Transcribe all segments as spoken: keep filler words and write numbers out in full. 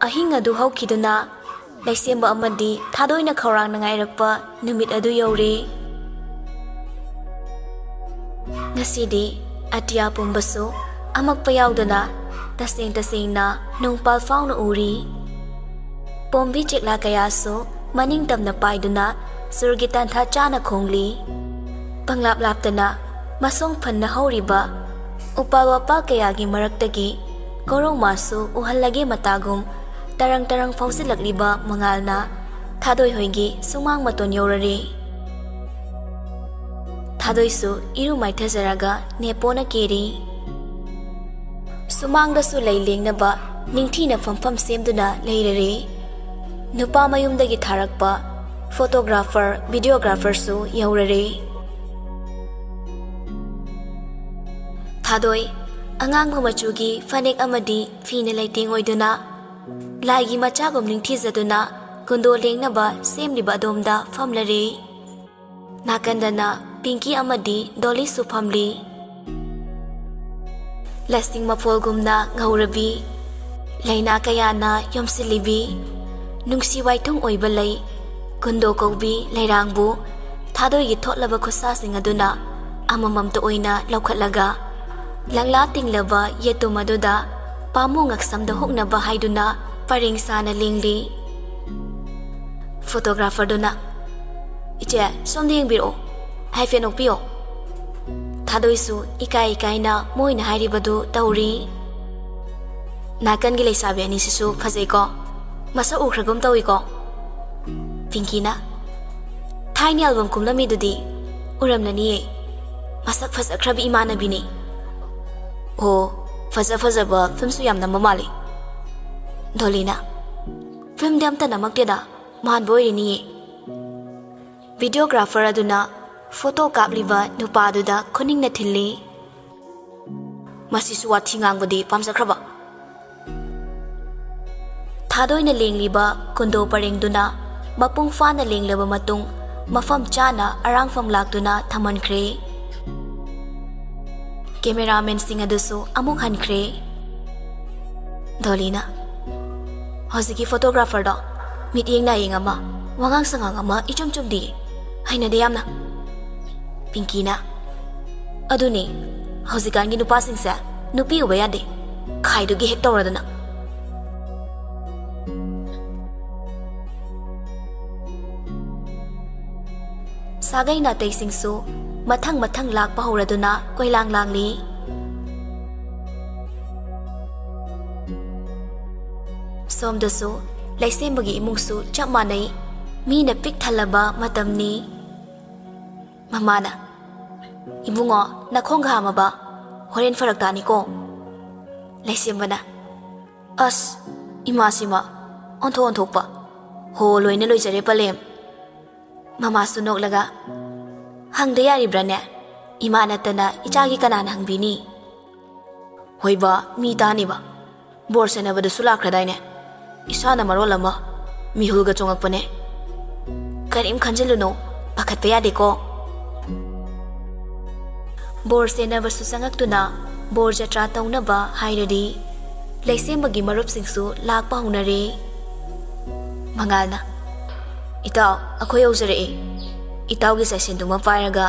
ꯑꯍꯤꯡ ꯑꯗꯨ ꯍꯧꯈꯤꯗꯨꯅ ꯂꯩꯁꯦꯝꯕ ꯑꯃꯗꯤ ꯊꯥꯗꯣꯏꯅ ꯈꯧꯔꯥꯡꯅ ꯉꯥꯏꯔꯛꯄ ꯅꯨꯃꯤꯠ ꯑꯗꯨ ꯌꯧꯔꯦ꯫ ꯉꯁꯤꯗꯤ ꯑꯇꯤꯌꯥ ꯄꯨꯝꯕꯁꯨ ꯑꯃꯛꯄ ꯌꯥꯎꯗꯅ ꯇꯁꯦꯡ ꯇꯁꯦꯡꯅ ꯅꯣꯡꯄꯥꯜ ꯐꯥꯎꯅ ꯎꯔꯤ꯫ ꯄꯣꯝꯕꯤ ꯆꯦꯛꯂꯥ ꯀꯌꯥꯁꯨ ꯃꯅꯤꯡ ꯇꯝꯅ ꯄꯥꯏꯗꯨꯅ ꯁꯨꯔꯒꯤ ꯇꯥꯟꯊꯥ ꯆꯥꯅ ꯈꯣꯡꯂꯤ꯫ ꯄꯪꯂꯥꯞ ꯂꯥꯞꯇꯅ ꯃꯁꯣꯡ ꯐꯟꯅ ꯍꯧꯔꯤꯕ ꯎꯄꯥꯜ ꯋꯥꯄꯥꯜ ꯀꯌꯥꯒꯤ ꯃꯔꯛꯇꯒꯤ ꯀꯣꯔꯧꯃꯥꯁꯨ ꯎꯍꯜꯂꯒꯦ ꯃꯇꯥꯒꯨꯝ ꯇꯔꯪ ꯇꯔꯪ ꯐꯥꯎꯖꯤꯜꯂꯛꯂꯤꯕ ꯃꯉꯥꯜꯅ ꯊꯥꯗꯣꯏ ꯍꯣꯏꯒꯤ ꯁꯨꯃꯥꯡ ꯃꯇꯣꯟ ꯌꯧꯔꯔꯦ꯫ ꯊꯥꯗꯣꯏꯁꯨ ꯏꯔꯨ ꯃꯥꯏꯊꯖꯔꯒ ꯅꯦꯄꯣꯅ ꯀꯦꯔꯤ꯫ ꯁꯨꯃꯥꯡꯗꯁꯨ ꯂꯩ ꯂꯦꯡꯅꯕ ꯅꯤꯡꯊꯤꯅ ꯐꯝꯐꯝ ꯁꯦꯝꯗꯨꯅ ꯂꯩꯔꯔꯦ꯫ ꯅꯨꯄꯥ ꯃꯌꯨꯝꯗꯒꯤ ꯊꯥꯔꯛꯄ photographer, videographerꯁꯨ ꯌꯧꯔꯔꯦ꯫ ꯊꯥꯗꯣꯏ ꯑꯉꯥꯡꯕ ꯃꯆꯨꯒꯤ ꯐꯅꯦꯛ ꯑꯃꯗꯤ ꯐꯤꯅ ꯂꯩꯇꯦꯡ ꯑꯣꯏꯗꯨꯅ ꯂꯥꯏꯒꯤ ꯃꯆꯥꯒꯨꯝ ꯅꯤꯡꯊꯤꯖꯗꯨꯅ ꯀꯨꯟꯗꯣ ꯂꯦꯡꯅꯕ ꯁꯦꯝꯂꯤꯕ ꯑꯗꯣꯝꯗ ꯐꯝꯂꯔꯦ꯫ ꯅꯥꯀꯟꯗꯅ ꯄꯤꯡꯀꯤ ꯑꯃꯗꯤ ꯗꯣꯂꯤꯁꯨ ꯐꯝꯂꯤ꯫ ꯂꯁꯤꯡ ꯃꯐꯣꯜꯒꯨꯝꯅ ꯉꯧꯔꯕꯤ, ꯂꯩꯅꯥ ꯀꯌꯥꯅ ꯌꯣꯝꯁꯤꯜꯂꯤꯕꯤ, ꯅꯨꯡꯁꯤ ꯋꯥꯏꯊꯨꯡ ꯑꯣꯏꯕ ꯂꯩ, ꯀꯨꯟꯗꯣ ꯀꯧꯕꯤ ꯂꯩꯔꯥꯡꯕꯨ ꯊꯥꯗꯣꯏꯒꯤ ꯊꯣꯠꯂꯕ ꯈꯨꯠꯁꯥꯁꯤꯡ ꯑꯗꯨꯅ ꯑꯃꯃꯝꯇ ꯑꯣꯏꯅ ꯂꯧꯈꯠꯂꯒ ꯂꯪꯂꯥ ꯇꯤꯡꯂꯕ ꯌꯦꯇꯨꯝ ꯑꯗꯨꯗ ꯄꯥꯝꯃꯨ ꯉꯛꯁꯝꯗ ꯍꯨꯛꯅꯕ ꯍꯥꯏꯗꯨꯅ ꯄꯔꯦꯡ ꯁꯥꯅ ꯂꯦꯡꯂꯤ꯫ Photographerꯗꯨꯅ, "ꯏꯆꯦ, ꯁꯣꯝꯗ ꯌꯦꯡꯕꯤꯔꯛꯑꯣ, ꯍꯥꯏꯐꯦꯠ ꯅꯣꯛꯄꯤꯌꯣ꯫" ꯊꯥꯗꯣꯏꯁꯨ ꯏꯀꯥꯏ ꯏꯀꯥꯏꯅ ꯃꯣꯏꯅ ꯍꯥꯏꯔꯤꯕꯗꯨ ꯇꯧꯔꯤ꯫ "ꯅꯥꯀꯟꯒꯤ ꯂꯩꯁꯥꯕꯤ ꯑꯅꯤꯁꯤꯁꯨ ꯐꯖꯩꯀꯣ, ꯃꯁꯛ ꯎꯈ꯭ꯔꯒꯨꯝ ꯇꯧꯏꯀꯣ꯫" ꯄꯤꯡꯀꯤꯅ, "ꯊꯥꯏꯅ ꯑꯦꯜꯕꯝ ꯀꯨꯝꯂꯝꯃꯤꯗꯨꯗꯤ ꯎꯔꯝꯂꯅꯤꯌꯦ, ꯃꯁꯛ ꯐꯖꯈ꯭ꯔꯕꯤ ꯏꯃꯥꯟꯅꯕꯤꯅꯤ꯫" "ꯑꯣ, ꯐꯖ ꯐꯖꯕ ꯐꯤꯂꯝꯁꯨ ꯌꯥꯝ ꯅꯝꯕ ꯃꯥꯜꯂꯤ꯫" ꯗꯣꯂꯤꯅ, "ꯐꯤꯂꯝꯗꯤ ꯑꯝꯇ ꯅꯝꯃꯛꯇꯦꯗ, ꯃꯥꯟꯕ ꯑꯣꯏꯔꯤꯅꯤꯌꯦ꯫" Videographer ꯑꯗꯨꯅ ꯐꯣꯇꯣ ꯀꯥꯞꯂꯤꯕ ꯅꯨꯄꯥꯗꯨꯗ ꯈꯨꯅꯤꯡꯅ ꯊꯤꯜꯂꯤ꯫ "ꯃꯁꯤꯁꯨ ꯋꯥꯊꯤ ꯉꯥꯡꯕꯗꯤ ꯄꯥꯝꯖꯈ꯭ꯔꯕ?" ꯊꯥꯗꯣꯏꯅ ꯂꯦꯡꯂꯤꯕ ꯀꯨꯟꯗꯣ ꯄꯔꯦꯡꯗꯨꯅ ꯃꯄꯨꯡ ꯐꯥꯅ ꯂꯦꯡꯂꯕ ꯃꯇꯨꯡ ꯃꯐꯝ ꯆꯥꯅ ꯑꯔꯥꯡꯐꯝ ꯂꯥꯛꯇꯨꯅ ꯊꯝꯍꯟꯈ꯭ꯔꯦ꯫ ꯀꯦꯃꯦꯔꯥꯃꯦꯟꯁꯤꯡ ꯑꯗꯨꯁꯨ ꯑꯃꯨꯛ ꯍꯟꯈ꯭ꯔꯦ꯫ ꯗꯣꯂꯤꯅ, ꯍꯧꯖꯤꯛꯀꯤ ꯐꯣꯇꯣꯒ꯭ꯔꯥꯐꯔꯗꯣ ꯃꯤꯠꯌꯦꯡ ꯅꯥꯌꯦꯡ ꯑꯃ, ꯋꯥꯉꯥꯡ ꯁꯉꯥꯡ ꯑꯃ ꯏꯆꯨꯝ ꯆꯨꯝꯗꯤꯌꯦ꯫ ꯍꯩꯅꯗꯦ ꯌꯥꯝꯅ꯫ ꯄꯤꯡꯀꯤꯅ, "ꯑꯗꯨꯅꯤ, ꯍꯧꯖꯤꯛꯀꯥꯟꯒꯤ ꯅꯨꯄꯥꯁꯤꯡꯁꯦ ꯅꯨꯄꯤ ꯎꯕ ꯌꯥꯗꯦ꯫ ꯈꯥꯏꯗꯨꯒꯤ ꯍꯦꯛ ꯇꯧꯔꯗꯅ꯫" ꯁꯥꯒꯩ ꯅꯥꯇꯩꯁꯤꯡꯁꯨ ꯃꯊꯪ ꯃꯊꯪ ꯂꯥꯛꯄ ꯍꯧꯔꯗꯨꯅ ꯀꯣꯏꯂꯥꯡ ꯂꯥꯡꯂꯤ꯫ ꯁꯣꯝꯗꯁꯨ ꯂꯩꯁꯦꯝꯕꯒꯤ ꯏꯃꯨꯡꯁꯨ ꯆꯞ ꯃꯥꯟꯅꯩ꯫ ꯃꯤꯅ ꯄꯤꯛ ꯊꯜꯂꯕ ꯃꯇꯝꯅꯤ꯫ ꯃꯃꯥꯅ, "ꯏꯕꯨꯡꯉꯣ, ꯅꯈꯣꯡꯒ ꯍꯥꯝꯃꯕ? ꯍꯣꯔꯦꯟ ꯐꯔꯛ ꯇꯥꯅꯤꯀꯣ꯫" ꯂꯩꯁꯦꯝꯕꯅ, "ꯑꯁ, ꯏꯃꯥꯁꯤꯃ ꯑꯣꯟꯊꯣꯛ ꯑꯣꯟꯊꯣꯛꯄ꯫ ꯍꯣ, ꯂꯣꯏꯅ ꯂꯣꯏꯖꯔꯦ, ꯄꯂꯦꯝ꯫" ꯃꯃꯥꯁꯨ ꯅꯣꯛꯂꯒ, "ꯍꯪꯗ ꯌꯥꯔꯤꯕ꯭ꯔꯥꯅꯦ? ꯏꯃꯥ ꯅꯠꯇꯅ ꯏꯆꯥꯒꯤ ꯀꯅꯥꯅ ꯍꯪꯕꯤꯅꯤ?" "ꯍꯣꯏꯕ, ꯃꯤ ꯇꯥꯅꯤꯕ꯫ ꯕꯣꯔ ꯁꯦꯟꯅꯕꯗꯨꯁꯨ ꯂꯥꯛꯈ꯭ꯔꯗꯥꯏꯅꯦ? ꯏꯁꯥꯅ ꯃꯔꯣꯜ ꯑꯃ ꯃꯤꯍꯨꯜꯒ ꯆꯣꯡꯉꯛꯄꯅꯦ꯫" "ꯀꯔꯤꯝ ꯈꯟꯖꯤꯜꯂꯨꯅꯨ, ꯄꯥꯈꯠꯄ ꯌꯥꯗꯦꯀꯣ꯫" ꯕꯣꯔ ꯁꯦꯟꯅꯕꯁꯨ ꯆꯪꯉꯛꯇꯨꯅ ꯕꯣꯔ ꯖꯇ꯭ꯔꯥ ꯇꯧꯅꯕ ꯍꯥꯏꯔꯗꯤ, ꯂꯩꯁꯦꯝꯕꯒꯤ ꯃꯔꯨꯞꯁꯤꯡꯁꯨ ꯂꯥꯛꯄ ꯍꯧꯅꯔꯦ꯫ ꯃꯉꯥꯜꯅ, "ꯏꯇꯥꯎ, ꯑꯩꯈꯣꯏ ꯌꯧꯖꯔꯛꯑꯦ꯫ ꯏꯇꯥꯎꯒꯤ ꯆꯥꯏꯁꯦꯟꯗꯨꯃ ꯄꯥꯏꯔꯒ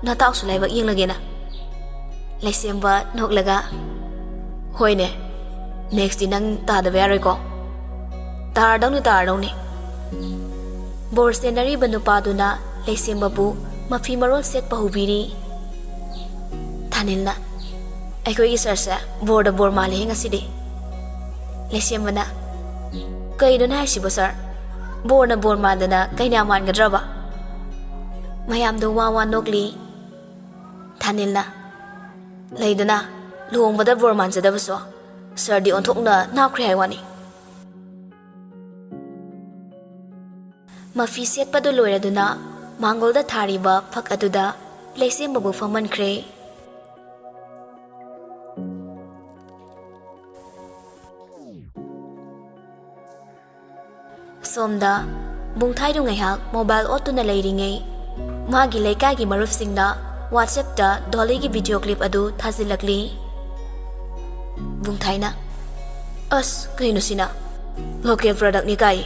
ꯅꯇꯥꯎꯁꯨ ꯂꯥꯏꯕꯛ ꯌꯦꯡꯂꯒꯦꯅ꯫" ꯂꯩꯁꯦꯝꯕ ꯅꯣꯛꯂꯒ, "ꯍꯣꯏꯅꯦ, ꯅꯦꯛꯁꯇꯤ ꯅꯪ ꯇꯥꯗꯕ ꯌꯥꯔꯣꯏꯀꯣ꯫ ꯇꯥꯔꯗꯧꯅꯤ, ꯇꯥꯔꯗꯧꯅꯤ꯫" ꯕꯣꯔ ꯁꯦꯟꯅꯔꯤꯕ ꯅꯨꯄꯥꯗꯨꯅ ꯂꯩꯁꯦꯝꯕꯕꯨ ꯃꯐꯤ ꯃꯔꯣꯜ ꯁꯦꯠꯄ ꯍꯧꯕꯤꯔꯤ꯫ ꯊꯥꯅꯤꯜꯅ, "ꯑꯩꯈꯣꯏꯒꯤ ꯁꯥꯔꯁꯦ ꯕꯣꯔꯗ ꯕꯣꯔ ꯃꯥꯜꯂꯦꯍꯦ ꯉꯁꯤꯗꯤ꯫" ꯂꯩꯁꯦꯝꯕꯅ, "ꯀꯩꯅꯣꯅꯦ ꯍꯥꯏꯁꯤꯕꯣ ꯁꯥꯔ? ꯕꯣꯔꯅ ꯕꯣꯔ ꯃꯥꯟꯗꯅ ꯀꯩꯅꯥ ꯃꯥꯟꯒꯗ꯭ꯔꯕ?" ꯃꯌꯥꯝꯗꯣ ꯋꯥ ꯋꯥ ꯅꯣꯛꯂꯤ꯫ ꯊꯥꯅꯤꯜꯅ, "ꯂꯩꯗꯅ, ꯂꯨꯍꯣꯡꯕꯗ ꯕꯣꯔ ꯃꯥꯟꯖꯗꯕꯁꯨ, ꯁꯥꯔꯗꯤ ꯑꯣꯟꯊꯣꯛꯅ ꯅꯥꯞꯈ꯭ꯔꯦ ꯍꯥꯏ ꯋꯥꯅꯤ꯫" ꯃꯐꯤ ꯁꯦꯠꯄꯗꯨ ꯂꯣꯏꯔꯗꯨꯅ ꯃꯥꯡꯒꯣꯜꯗ ꯊꯥꯔꯤꯕ ꯐꯛ ꯑꯗꯨꯗ ꯂꯩꯁꯦꯝꯕꯕꯨ ꯐꯝꯍꯟꯈ꯭ꯔꯦ꯫ ꯁꯣꯝꯗ ꯕꯨꯡꯊꯥꯏꯗꯨ ꯉꯥꯏꯍꯥꯛ ꯃꯣꯕꯥꯏꯜ ꯑꯣꯠꯇꯨꯅ ꯂꯩꯔꯤꯉꯩ, ꯃꯥꯒꯤ ꯂꯩꯀꯥꯏꯒꯤ ꯃꯔꯨꯞꯁꯤꯡꯅ WhatsApp-ꯇ ꯗꯣꯂꯤꯒꯤ video clip ꯑꯗꯨ ꯊꯥꯖꯤꯜꯂꯛꯂꯤ꯫ ꯕꯨꯡꯊꯥꯏꯅ, "ꯑꯁ, ꯀꯩꯅꯣ ꯁꯤꯅ? Local product ꯅꯤ ꯀꯥꯏ꯫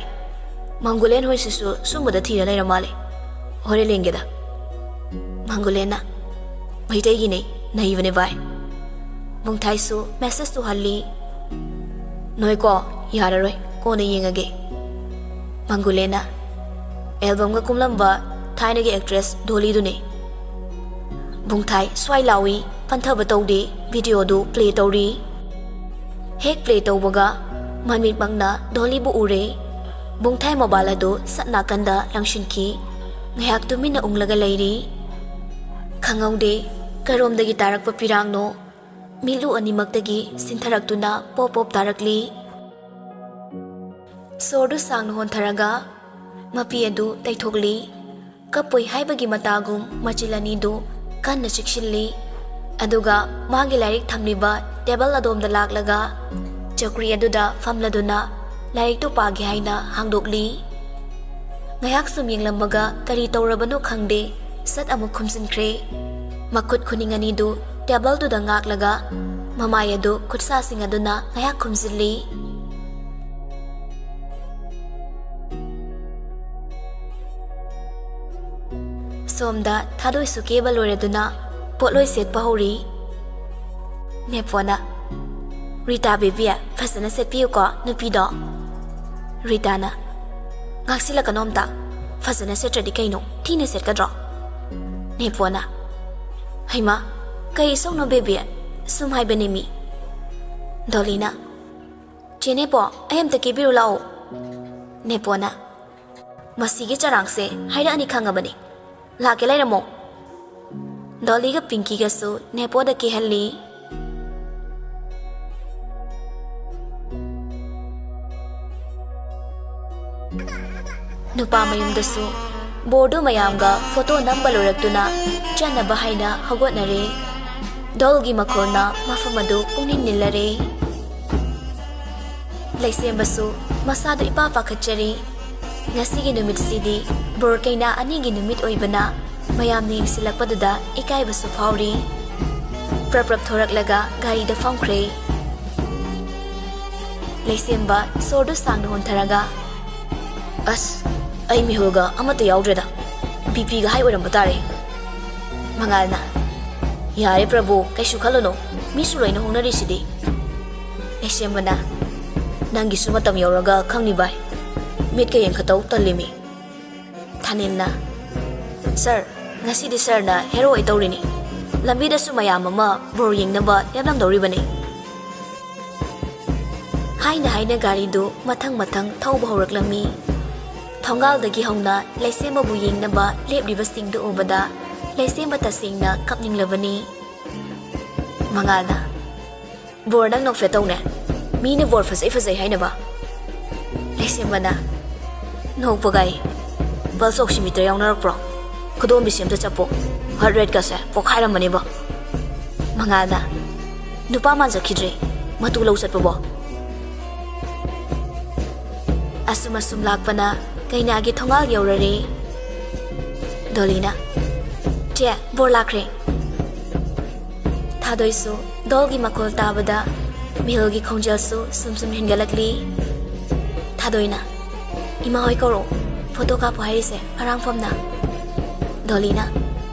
ꯃꯪꯒꯨꯂꯦꯟ ꯍꯣꯏꯁꯤꯁꯨ ꯁꯨꯝꯕꯗ ꯊꯤꯔ ꯂꯩꯔ ꯃꯥꯜꯂꯦ꯫ ꯍꯣꯔꯦꯟ ꯌꯦꯡꯒꯦꯗ꯫ ꯃꯪꯒꯨꯂꯦꯟꯅ, "ꯃꯩꯇꯩꯒꯤꯅꯦ, ꯅꯩꯕꯅꯦ ꯚꯥꯏ꯫" ꯕꯨꯡꯊꯥꯏꯁꯨ message ꯇꯨ ꯍꯜꯂꯤ꯫ "ꯅꯣꯏꯀꯣ, ꯌꯥꯔꯔꯣꯏ, ꯀꯣꯟꯅ ꯌꯦꯡꯉꯒꯦ꯫" ꯃꯪꯒꯨꯂꯦꯟꯅ, "Album ꯒ ꯀꯨꯝꯂꯝꯕ ꯊꯥꯏꯅꯒꯤ actress ꯗꯣꯂꯤꯗꯨꯅꯦ꯫" ꯕꯨꯡꯊꯥꯏ ꯁ꯭ꯋꯥꯏ ꯂꯥꯎꯏ, ꯄꯟꯊꯕ ꯇꯧꯗꯦ, video ꯗꯨ play ꯇꯧꯔꯤ꯫ ꯍꯦꯛ play ꯇꯧꯕꯒ ꯃꯃꯤꯠꯃꯛꯅ ꯗꯣꯂꯤꯕꯨ ꯎꯔꯦ꯫ ꯕꯨꯡꯊꯥꯏ mobile ꯑꯗꯨ ꯁꯠ ꯅꯥꯀꯟꯗ ꯂꯪꯁꯤꯟꯈꯤ꯫ ꯉꯥꯏꯍꯥꯛ ꯇꯨꯃꯤꯟꯅ ꯎꯪꯂꯒ ꯂꯩꯔꯤ꯫ ꯈꯪꯍꯧꯗꯦ ꯀꯔꯣꯝꯗꯒꯤ ꯇꯥꯔꯛꯄ ꯄꯤꯔꯥꯡꯅꯣ, ꯃꯤꯠꯂꯨ ꯑꯅꯤꯃꯛꯇꯒꯤ ꯁꯤꯟꯊꯔꯛꯇꯨꯅ ꯄꯣꯞ ꯄꯣꯞ ꯇꯥꯔꯛꯂꯤ꯫ ꯁꯣꯔꯗꯨ ꯁꯥꯡꯅ ꯍꯣꯟꯊꯔꯒ ꯃꯄꯤ ꯑꯗꯨ ꯇꯩꯊꯣꯛꯂꯤ꯫ ꯀꯞꯄꯣꯏ ꯍꯥꯏꯕꯒꯤ ꯃꯇꯥꯒꯨꯝ ꯃꯆꯤꯜ ꯑꯅꯤꯗꯨ ꯀꯟꯅ ꯆꯤꯛꯁꯤꯜꯂꯤ꯫ ꯑꯗꯨꯒ ꯃꯥꯒꯤ ꯂꯥꯏꯔꯤꯛ ꯊꯝꯂꯤꯕ table ꯑꯗꯣꯝꯗ ꯂꯥꯛꯂꯒ ꯆꯧꯀ꯭ꯔꯤ ꯑꯗꯨꯗ ꯐꯝꯂꯗꯨꯅ ꯂꯥꯏꯔꯤꯛꯇꯨ ꯄꯥꯒꯦ ꯍꯥꯏꯅ ꯍꯥꯡꯗꯣꯛꯂꯤ꯫ ꯉꯥꯏꯍꯥꯛ ꯁꯨꯝ ꯌꯦꯡꯂꯝꯃꯒ ꯀꯔꯤ ꯇꯧꯔꯕꯅꯣ ꯈꯪꯗꯦ, ꯁꯠ ꯑꯃꯨꯛ ꯈꯨꯝꯖꯤꯟꯈ꯭ꯔꯦ꯫ ꯃꯈꯨꯠ ꯈꯨꯅꯤꯡ ꯑꯅꯤꯗꯨ table ꯗꯨꯗ ꯉꯥꯛꯂꯒ ꯃꯃꯥꯏ ꯑꯗꯨ ꯈꯨꯠꯁꯥꯁꯤꯡ ꯑꯗꯨꯅ ꯉꯥꯏꯍꯥꯛ ꯈꯨꯝꯖꯤꯜꯂꯤ꯫ ꯁꯣꯝꯗ ꯊꯥꯗꯣꯏꯁꯨ ꯀꯦꯕ ꯂꯣꯏꯔꯗꯨꯅ ꯄꯣꯠꯂꯣꯏ ꯁꯦꯠꯄ ꯍꯧꯔꯤ꯫ ꯅꯦꯄꯣꯅ, "ꯔꯤꯇꯥ ꯕꯦꯕꯤ, ꯐꯖꯅ ꯁꯦꯠꯄꯤꯌꯨꯀꯣ ꯅꯨꯄꯤꯗꯣ꯫" ꯔꯤꯇꯥꯅ, "ꯉꯥꯛꯁꯤꯜꯂꯛꯀꯅꯣ ꯑꯝꯇ꯫ ꯐꯖꯅ ꯁꯦꯠꯇ꯭ꯔꯗꯤ ꯀꯩꯅꯣ, ꯊꯤꯅ ꯁꯦꯠꯀꯗ꯭ꯔꯣ?" ꯅꯦꯄꯣꯅ, "ꯍꯩꯃꯥ, ꯀꯩ ꯏꯁꯧꯅꯣ ꯕꯦꯕꯤ? ꯁꯨꯝ ꯍꯥꯏꯕꯅꯦ ꯃꯤ꯫" ꯗꯣꯂꯤꯅ, "ꯆꯦ ꯅꯦꯄꯣ, ꯑꯩ ꯑꯝꯇ ꯀꯦꯕꯤꯔꯨ ꯂꯥꯛꯑꯣ꯫" ꯅꯦꯄꯣꯅ, "ꯃꯁꯤꯒꯤ ꯆꯔꯥꯡꯁꯦ ꯍꯥꯏꯔꯛꯑꯅꯤ ꯈꯪꯉꯕꯅꯤ꯫ ꯂꯥꯛꯀꯦ ꯂꯩꯔꯝꯃꯣ꯫" ꯗꯣꯂꯤꯒ ꯄꯤꯡꯀꯤꯒꯁꯨ ꯅꯦꯄꯣꯗ ꯀꯦꯍꯜꯂꯤ꯫ ꯅꯨꯄꯥ ꯃꯌꯨꯝꯗꯁꯨ ꯕꯣꯔꯗꯨ ꯃꯌꯥꯝꯒ ꯐꯣꯇꯣ ꯅꯝꯕ ꯂꯣꯏꯔꯛꯇꯨꯅ ꯆꯠꯅꯕ ꯍꯥꯏꯅ ꯍꯧꯒꯠꯅꯔꯦ꯫ ꯗꯣꯜꯒꯤ ꯃꯈꯣꯜꯅ ꯃꯐꯝ ꯑꯗꯨ ꯄꯨꯡꯅꯤꯜ ꯅꯤꯜꯂꯔꯦ꯫ ꯂꯩꯁꯦꯝꯕꯁꯨ ꯃꯁꯥꯗꯨ ꯏꯄꯥ ꯄꯥꯈꯠꯆꯔꯤ꯫ ꯉꯁꯤꯒꯤ ꯅꯨꯃꯤꯠꯁꯤꯗꯤ ꯕꯣꯔ ꯀꯩꯅꯥ ꯑꯅꯤꯒꯤ ꯅꯨꯃꯤꯠ ꯑꯣꯏꯕꯅ ꯃꯌꯥꯝꯅ ꯌꯦꯡꯁꯤꯜꯂꯛꯄꯗꯨꯗ ꯏꯀꯥꯏꯕꯁꯨ ꯐꯥꯎꯔꯤ꯫ ꯄ꯭ꯔꯞ ꯄ꯭ꯔꯞ ꯊꯣꯔꯛꯂꯒ ꯒꯥꯔꯤꯗ ꯐꯝꯈ꯭ꯔꯦ꯫ ꯂꯩꯁꯦꯝꯕ ꯁꯣꯔꯗꯨ ꯁꯥꯡꯅ ꯍꯣꯟꯊꯔꯒ, "ꯑꯁ, ꯑꯩ ꯃꯤꯍꯨꯜꯒ ꯑꯃꯠꯇ ꯌꯥꯎꯗ꯭ꯔꯦꯗ꯫ ꯕꯤ ꯄꯤꯒ ꯍꯥꯏ ꯑꯣꯏꯔꯝꯕ ꯇꯥꯔꯦ꯫" ꯃꯉꯥꯜꯅ, "ꯌꯥꯔꯦ ꯄ꯭ꯔꯚꯨ, ꯀꯩꯁꯨ ꯈꯜꯂꯨꯅꯨ꯫ ꯃꯤꯁꯨ ꯂꯣꯏꯅ ꯍꯣꯡꯅꯔꯤꯁꯤꯗꯤ꯫" ꯂꯩꯁꯦꯝꯕꯅ, "ꯅꯪꯒꯤꯁꯨ ꯃꯇꯝ ꯌꯧꯔꯒ ꯈꯪꯅꯤ ꯚꯥꯏ꯫ ꯃꯤꯠꯀ ꯌꯦꯡꯈꯠꯇꯧ ꯇꯜꯂꯤꯃꯤ꯫" ꯊꯥꯅꯤꯜꯅ, "ꯁꯥꯔ, ꯉꯁꯤꯗꯤ ꯁꯥꯔꯅ ꯍꯦꯔꯣ ꯑꯣꯏ ꯇꯧꯔꯤꯅꯤ꯫ ꯂꯝꯕꯤꯗꯁꯨ ꯃꯌꯥꯝ ꯑꯃ ꯕꯣꯔ ꯌꯦꯡꯅꯕ ꯂꯦꯞꯂꯝꯗꯧꯔꯤꯕꯅꯤ꯫" ꯍꯥꯏꯅ ꯍꯥꯏꯅ ꯒꯥꯔꯤꯗꯨ ꯃꯊꯪ ꯃꯊꯪ ꯊꯧꯕ ꯍꯧꯔꯛꯂꯝꯃꯤ꯫ ꯊꯣꯡꯒꯥꯜꯗꯒꯤ ꯍꯧꯅ ꯂꯩꯁꯦꯝꯕꯕꯨ ꯌꯦꯡꯅꯕ ꯂꯦꯞꯂꯤꯕꯁꯤꯡꯗꯨ ꯎꯕꯗ ꯂꯩꯁꯦꯝꯕ ꯇꯁꯦꯡꯅ ꯀꯞꯅꯤꯡꯂꯕꯅꯤ꯫ ꯃꯉꯥꯜꯅ, "ꯕꯣꯔ ꯅꯪ ꯅꯣꯛꯐꯦꯠ ꯇꯧꯅꯦ꯫ ꯃꯤꯅ ꯕꯣꯔ ꯐꯖꯩ ꯐꯖꯩ ꯍꯥꯏꯅꯕ꯫" ꯂꯩꯁꯦꯝꯕꯅ, "ꯅꯣꯛꯄꯒꯥꯏ, ꯄꯜꯁ ꯑꯣꯛꯁꯤꯃꯤꯇꯔ ꯌꯥꯎꯅꯔꯛꯄ꯭ꯔꯣ? ꯈꯨꯗꯣꯝꯕꯤꯁꯦ ꯑꯝꯇ ꯆꯞꯄꯣ꯫ ꯍꯥꯔꯠ ꯔꯦꯠꯀꯁꯦ ꯄꯣꯛꯈꯥꯏꯔꯝꯃꯅꯦꯕ꯫" ꯃꯉꯥꯜꯅ, "ꯅꯨꯄꯥ ꯃꯥꯟꯖꯈꯤꯗ꯭ꯔꯦ꯫ ꯃꯇꯨ ꯂꯧ ꯆꯠꯄꯕꯣ?" ꯑꯁꯨꯝ ꯑꯁꯨꯝ ꯂꯥꯛꯄꯅ ꯀꯩꯅꯥꯒꯤ ꯊꯣꯡꯒꯥꯜ ꯌꯧꯔꯔꯦ꯫ ꯗꯣꯂꯤꯅ, "ꯆꯦ, ꯕꯣꯔ ꯂꯥꯛꯈ꯭ꯔꯦ꯫" ꯊꯥꯗꯣꯏꯁꯨ ꯗꯣꯜꯒꯤ ꯃꯈꯣꯜ ꯇꯥꯕꯗ ꯃꯤꯍꯨꯜꯒꯤ ꯈꯣꯡꯖꯦꯜꯁꯨ ꯁꯨꯝ ꯁꯨꯝ ꯍꯦꯟꯒꯠꯂꯛꯂꯤ꯫ ꯊꯥꯗꯣꯏꯅ, "ꯏꯃꯥ ꯍꯣꯏ ꯀꯧꯔꯛꯑꯣ, ꯐꯣꯇꯣ ꯀꯥꯞꯄꯨ ꯍꯥꯏꯔꯤꯁꯦ ꯑꯔꯥꯡꯐꯝꯅ꯫" ꯗꯣꯂꯤꯅ,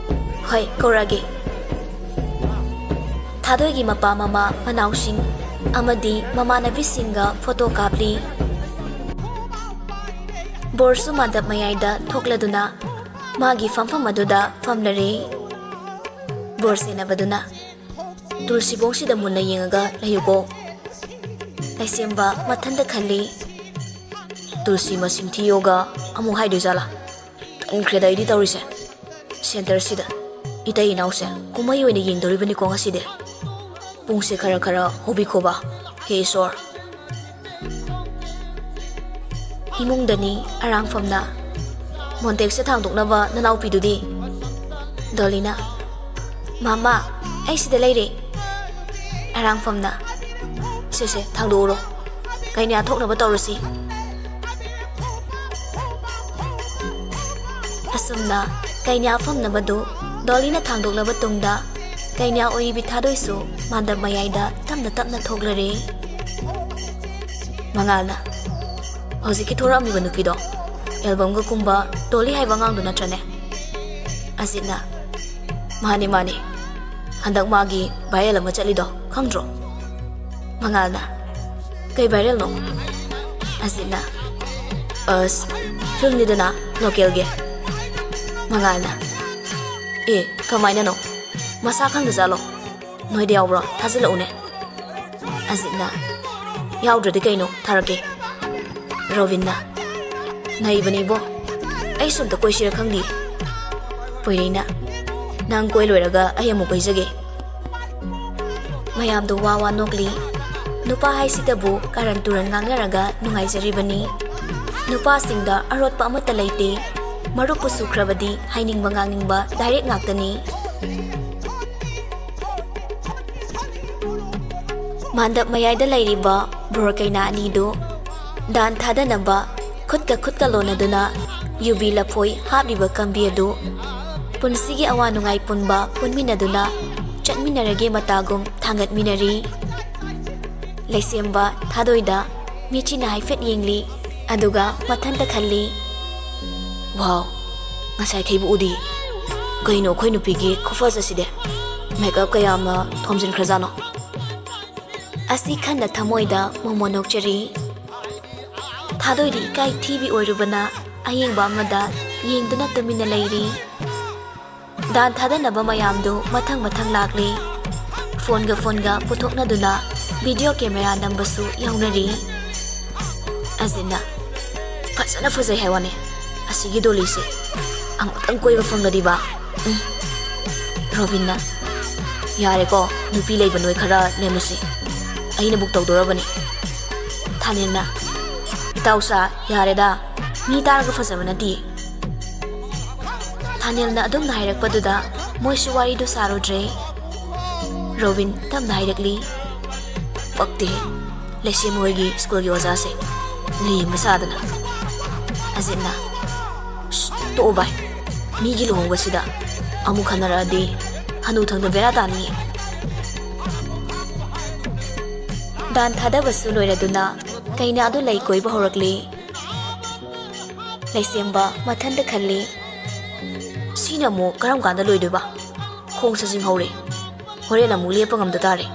"ꯍꯣꯏ, ꯀꯧꯔꯛꯑꯒꯦ꯫" ꯊꯥꯗꯣꯏꯒꯤ ꯃꯄꯥ ꯃꯃꯥ ꯃꯅꯥꯎꯁꯤꯡ ꯑꯃꯗꯤ ꯃꯃꯥꯟꯅꯕꯤꯁꯤꯡꯒ ꯐꯣꯇꯣ ꯀꯥꯞꯂꯤ꯫ ꯕꯣꯔꯁꯨ ꯃꯥꯟꯗꯞ ꯃꯌꯥꯏꯗ ꯊꯣꯛꯂꯗꯨꯅ ꯃꯥꯒꯤ ꯐꯝꯐꯝ ꯑꯗꯨꯗ ꯐꯝꯂꯔꯦ꯫ ꯕꯣꯔ ꯁꯦꯟꯅꯕꯗꯨꯅ, "ꯇꯨꯜꯁꯤꯕꯣꯡꯁꯤꯗ ꯃꯨꯟꯅ ꯌꯦꯡꯉꯒ ꯂꯩꯌꯨꯀꯣ꯫" ꯂꯩꯁꯦꯝꯕ ꯃꯊꯟꯇ ꯈꯜꯂꯤ, "ꯇꯨꯜꯁꯤ ꯃꯁꯤꯡ ꯊꯤꯌꯣꯒ ꯑꯃꯨꯛ ꯍꯥꯏꯗꯣꯏꯖꯥꯠꯂꯥ? ꯇꯟꯈ꯭ꯔꯦꯗ ꯑꯩꯗꯤ ꯇꯧꯔꯤꯁꯦ꯫ ꯁꯦꯟꯇꯔꯁꯤꯗ ꯏꯇꯩ ꯏꯅꯥꯎꯁꯦ ꯀꯨꯝꯍꯩ ꯑꯣꯏꯅ ꯌꯦꯡꯗꯧꯔꯤꯕꯅꯤꯀꯣ ꯉꯁꯤꯗꯤ꯫ ꯄꯨꯡꯁꯦ ꯈꯔ ꯈꯔ ꯍꯧꯕꯤꯈꯣꯕ, ꯍꯦ ꯏꯁꯣꯔ꯫" ꯏꯃꯨꯡꯗꯅꯤ ꯑꯔꯥꯡꯐꯝꯅ, "ꯃꯣꯟꯇꯦꯛꯁꯦ ꯊꯥꯡꯗꯣꯛꯅꯕ ꯅꯅꯥꯎꯄꯤꯗꯨꯗꯤ?" ꯗꯣꯂꯤꯅ, "ꯃꯃꯥ, ꯑꯩ ꯁꯤꯗ ꯂꯩꯔꯦ꯫" ꯑꯔꯥꯡꯐꯝꯅ, "ꯁꯦ ꯁꯦ, ꯊꯥꯡꯗꯣꯛꯎꯔꯣ꯫ ꯀꯩꯅꯥ ꯊꯣꯛꯅꯕ ꯇꯧꯔꯁꯤ꯫" ꯑꯁꯨꯝꯅ ꯀꯩꯅꯥ ꯐꯝꯅꯕꯗꯨ ꯗꯣꯂꯤꯅ ꯊꯥꯡꯗꯣꯛꯂꯕ ꯇꯨꯡꯗ, ꯀꯩꯅꯥ ꯑꯣꯏꯔꯤꯕꯤ ꯊꯥꯗꯣꯏꯁꯨ ꯃꯥꯟꯗꯞ ꯃꯌꯥꯏꯗ ꯇꯞꯅ ꯇꯞꯅ ꯊꯣꯛꯂꯔꯦ꯫ ꯃꯉꯥꯜꯅ, "ꯍꯧꯖꯤꯛꯀꯤ ꯊꯣꯔꯛꯑꯝꯃꯤꯕ ꯅꯨꯄꯤꯗꯣ ꯑꯦꯜꯕꯝꯒ ꯀꯨꯝꯕ ꯗꯣꯂꯤ ꯍꯥꯏꯕ ꯑꯉꯥꯡꯗꯣ ꯅꯠꯇ꯭ꯔꯅꯦ?" ꯑꯖꯤꯠꯅ, "ꯃꯥꯅꯦ, ꯃꯥꯅꯦ, ꯍꯟꯗꯛ ꯃꯥꯒꯤ ꯚꯥꯏꯔꯦꯜ ꯑꯃ ꯆꯠꯂꯤꯗꯣ ꯈꯪꯗ꯭ꯔꯣ?" ꯃꯉꯥꯜꯅ, "ꯀꯩ ꯚꯥꯏꯔꯦꯜꯅꯣ?" ꯑꯖꯤꯠꯅ, "ꯑꯁ, ꯐꯤꯜꯝꯅꯤꯗꯅ, ꯂꯣꯀꯦꯜꯒꯤ꯫" ꯃꯉꯥꯜꯅ, "ꯑꯦ, ꯀꯃꯥꯏꯅꯅꯣ? ꯃꯁꯥ ꯈꯪꯗꯖꯥꯠꯂꯣ? ꯅꯣꯏꯗ ꯌꯥꯎꯕ꯭ꯔꯣ? ꯊꯥꯖꯤꯜꯂꯛꯎꯅꯦ꯫" ꯑꯖꯤꯠꯅ, "ꯌꯥꯎꯗ꯭ꯔꯗꯤ ꯀꯩꯅꯣ, ꯊꯥꯔꯛꯀꯦ꯫" ꯔꯣꯕꯤꯟꯅ, "ꯅꯩꯕꯅꯤꯕꯣ, ꯑꯩꯁꯨ ꯑꯝꯇ ꯀꯣꯏꯁꯤꯔ ꯈꯪꯗꯦ꯫" ꯄꯣꯏꯔꯩꯅ, "ꯅꯪ ꯀꯣꯏ ꯂꯣꯏꯔꯒ ꯑꯩ ꯑꯃꯨꯛ ꯀꯣꯏꯖꯒꯦ꯫" ꯃꯌꯥꯝꯗꯣ ꯋꯥ ꯋꯥ ꯅꯣꯛꯂꯤ꯫ ꯅꯨꯄꯥ ꯍꯥꯏꯁꯤꯗꯕꯨ ꯀꯥꯔꯟ ꯇꯨꯔꯟ ꯉꯥꯡꯅꯔꯒ ꯅꯨꯡꯉꯥꯏꯖꯔꯤꯕꯅꯤ꯫ ꯅꯨꯄꯥꯁꯤꯡꯗ ꯑꯔꯣꯠꯄ ꯑꯃꯠꯇ ꯂꯩꯇꯦ꯫ ꯃꯔꯨꯞꯄꯨ ꯁꯨꯈ꯭ꯔꯕꯗꯤ ꯍꯥꯏꯅꯤꯡꯕ ꯉꯥꯡꯅꯤꯡꯕ ꯗꯥꯏꯔꯦꯛ ꯉꯥꯛꯇꯅꯤ꯫ ꯃꯥꯟꯗꯞ ꯃꯌꯥꯏꯗ ꯂꯩꯔꯤꯕ ꯕꯣꯔ ꯀꯩꯅꯥ ꯑꯅꯤꯗꯨ ꯗꯥꯟ ꯊꯥꯗꯅꯕ ꯈꯨꯠꯀ ꯈꯨꯠꯀ ꯂꯣꯟꯅꯗꯨꯅ ꯌꯨꯕꯤ ꯂꯐꯣꯏ ꯍꯥꯞꯂꯤꯕ ꯀꯝꯕꯤ ꯑꯗꯨ ꯄꯨꯟꯁꯤꯒꯤ ꯑꯋꯥ ꯅꯨꯡꯉꯥꯏ ꯄꯨꯟꯕ ꯄꯨꯟꯃꯤꯟꯅꯗꯨꯅ ꯆꯠꯃꯤꯟꯅꯔꯒꯦ ꯃꯇꯥꯒꯨꯝ ꯊꯥꯡꯒꯠꯃꯤꯟꯅꯔꯤ꯫ ꯂꯩꯁꯦꯝꯕ ꯊꯥꯗꯣꯏꯗ ꯃꯤꯠꯆꯤꯅ ꯍꯥꯏꯐꯦꯠ ꯌꯦꯡꯂꯤ, ꯑꯗꯨꯒ ꯃꯊꯟꯇ ꯈꯜꯂꯤ, "ꯋꯥꯎ, ꯉꯁꯥꯏ ꯊꯩꯕ ꯎꯗꯤ꯫ ꯀꯩꯅꯣ ꯑꯩꯈꯣꯏ ꯅꯨꯄꯤꯒꯤ ꯈꯨꯐꯖꯁꯤꯗꯤ? ꯃꯦꯀꯞ ꯀꯌꯥꯝꯅ ꯊꯣꯝꯖꯤꯟꯈ꯭ꯔꯖꯥꯠꯅꯣ?" ꯑꯁꯤ ꯈꯟꯅ ꯊꯃꯣꯏꯗ ꯃꯣꯃꯣ ꯅꯣꯛꯆꯔꯤ꯫ ꯊꯥꯗꯣꯏꯗꯤ ꯏꯀꯥꯏ ꯊꯤꯕꯤ ꯑꯣꯏꯔꯨꯕꯅ ꯑꯌꯦꯡꯕ ꯑꯃꯗ ꯌꯦꯡꯗꯨꯅ ꯇꯨꯃꯤꯟꯅ ꯂꯩꯔꯤ꯫ ꯗꯥꯟ ꯊꯥꯗꯅꯕ ꯃꯌꯥꯝꯗꯨ ꯃꯊꯪ ꯃꯊꯪ ꯂꯥꯛꯂꯤ꯫ ꯐꯣꯟꯒ ꯐꯣꯟꯒ ꯄꯨꯊꯣꯛꯅꯗꯨꯅ ꯚꯤꯗꯤꯑꯣ ꯀꯦꯃꯦꯔꯥ ꯅꯝꯕꯁꯨ ꯌꯥꯎꯅꯔꯤ꯫ ꯑꯖꯤꯠꯅ, "ꯐꯖꯅ ꯐꯖꯩ ꯍꯥꯏ ꯋꯥꯅꯦ, ꯑꯁꯤꯒꯤ ꯗꯣꯂꯤꯁꯦ ꯑꯃꯨꯛꯇꯪ ꯀꯣꯏꯕ ꯐꯪꯂꯗꯤꯕ꯫" ꯎꯝ꯫ ꯔꯣꯕꯤꯟꯅ, "ꯌꯥꯔꯦꯀꯣ, ꯅꯨꯄꯤ ꯂꯩꯕ ꯅꯣꯏ ꯈꯔ ꯂꯦꯝꯃꯁꯤ, ꯑꯩꯅ ꯕꯨꯛ ꯇꯧꯗꯣꯔꯕꯅꯤ꯫" ꯊꯥꯅꯦꯜꯅ, "ꯏꯇꯥꯎꯁꯥ, ꯌꯥꯔꯦꯗ, ꯃꯤ ꯇꯥꯔꯒ ꯐꯖꯕ ꯅꯠꯇꯦ꯫" ꯊꯥꯅꯦꯜꯅ ꯑꯗꯨꯝꯅ ꯍꯥꯏꯔꯛꯄꯗꯨꯗ ꯃꯣꯏꯁꯨ ꯋꯥꯔꯤꯗꯨ ꯁꯥꯔꯨꯗ꯭ꯔꯦ꯫ ꯔꯣꯕꯤꯟ ꯇꯞꯅ ꯍꯥꯏꯔꯛꯂꯤ, "ꯄꯛꯇꯦ, ꯂꯩꯁꯦꯝ ꯍꯣꯏꯒꯤ ꯁ꯭ꯀꯨꯜꯒꯤ ꯑꯣꯖꯥꯁꯦ ꯂꯦꯝꯕ ꯁꯥꯗꯅ꯫" ꯑꯖꯤꯠꯅ, "ꯁ꯭ꯁ, ꯇꯣꯛꯑꯣ ꯚꯥꯏ, ꯃꯤꯒꯤ ꯂꯨꯍꯣꯡꯕꯁꯤꯗ ꯑꯃꯨꯛ ꯈꯟꯅꯔꯛꯑꯗꯤ ꯍꯅꯨꯊꯪꯗ ꯕꯦꯔꯥ ꯇꯥꯅꯤꯌꯦ꯫" ꯗꯥꯟ ꯊꯥꯗꯕꯁꯨ ꯂꯣꯏꯔꯗꯨꯅ ꯀꯩꯅꯥꯗꯨ ꯂꯩ ꯀꯣꯏꯕ ꯍꯧꯔꯛꯂꯤ꯫ ꯂꯩꯁꯦꯝꯕ ꯃꯊꯟꯇ ꯈꯜꯂꯤ, "ꯁꯤꯅ ꯑꯃꯨꯛ ꯀꯔꯝ ꯀꯥꯟꯗ ꯂꯣꯏꯗꯣꯏꯕ? ꯈꯣꯡꯁꯨ ꯆꯤꯡꯍꯧꯔꯦ꯫ ꯍꯣꯔꯦꯟ ꯑꯃꯨꯛ ꯂꯦꯞꯄ ꯉꯝꯗ ꯇꯥꯔꯦ"꯫